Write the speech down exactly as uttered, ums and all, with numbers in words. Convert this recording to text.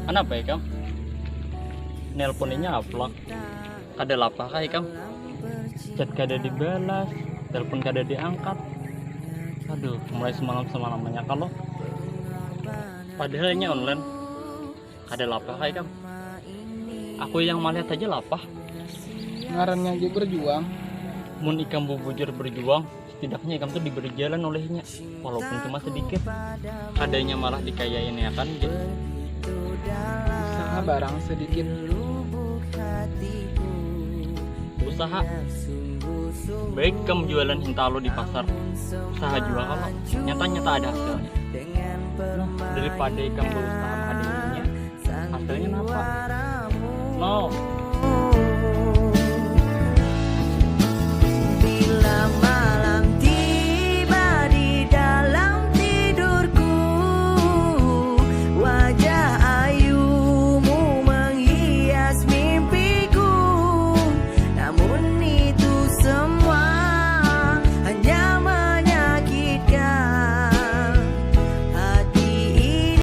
Kenapa ikam? Nelpon inya aplak. Kada lapah kah ikam? Chat kada dibalas, telepon kada diangkat. Aduh, mulai semalam semalam menyakal loh. Padahal inya online. Kada lapah kah ikam? Aku yang melihat saja lapah. Ngarannya aja berjuang. Mun ikam bubujur berjuang, setidaknya ikam tuh diberi jalan olehnya, walaupun cuma sedikit. Kadanya malah dikayai ya kan, Jun? Usaha barang sedikit. Usaha. Baik kamu jualan hintalo di pasar, usaha juga kalau nyata-nyata ada hasilnya. Daripada ikam berusaha